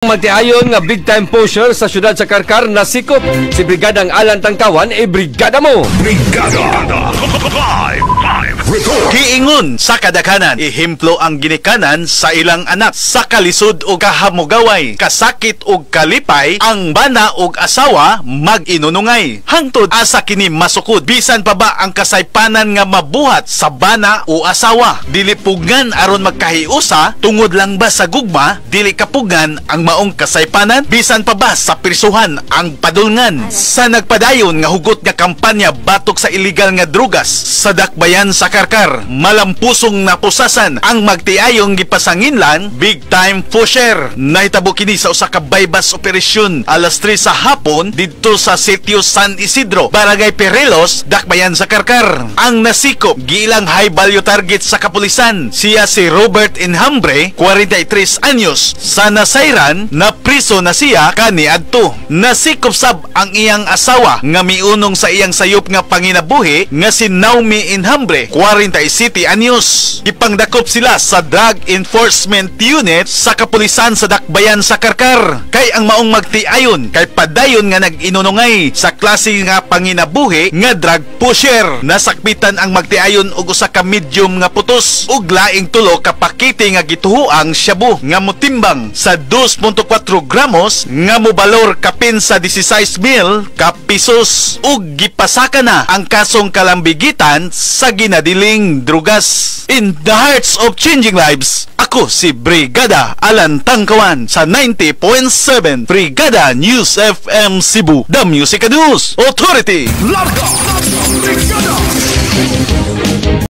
Magtiayon nga big time pusher sa syudad sa Carcar nasikop. Si Brigadang Alan Tangkawan, e brigada mo. Brigada Live Live Report. Giingon sa kadaghanan, ehemplo ang ginikanan sa ilang anak sa kalisod o kahamugaway, kasakit o kalipay, ang bana og asawa mag-inunungay. Hangtod asa kini masukod, bisan pa ba ang kasaypanan nga mabuhat sa bana o asawa? Dili pugngan aron magkahiusa, tungod lang ba sa gugma, dili kapugngan ang maong kasaypanan? Bisan pa ba sa pirsuhan ang padulngan? Sa nagpadayon nga hugot nga kampanya batok sa illegal nga drugas sa dakbayan sa Carcar, malampusong napusasan ang magtiayong gipasanginlan big time pusher. Nahitabo kini sa usa ka buy-bust operasyon alas 3 sa hapon didto sa sitio San Isidro, Barangay Perelos, dakbayan sa Carcar. Ang nasikop giilang high value target sa kapulisan. Siya si Robert Enhambre, 43 anyos. Sa nasayran, na priso na siya kaniadto. Nasikop sab ang iyang asawa nga miunong sa iyang sayop nga panginabuhi nga si Naomi Enhambre, 47 anyos. Gipangdakop sila sa Drug Enforcement Unit sa kapulisan sa dakbayan sa Carcar. Kay ang maong magtiayon kay padayon nga nag-inunungay sa klase nga panginabuhi nga drug pusher. Nasakbitan ang magtiayon og usa ka medium nga putos ug laing tulo ka pakete nga gituhoang shabu nga motimbang sa 2.4 gramos nga mobalor kapin sa 16,000 ka pesos ug gipasaka na ang kasong kalambigitan sa ginadiling drugas. In the hearts of changing lives, ako si Brigada Alan Tangkawan sa 90.7 Brigada News FM Cebu, The Music and News Authority. Larga Brigada.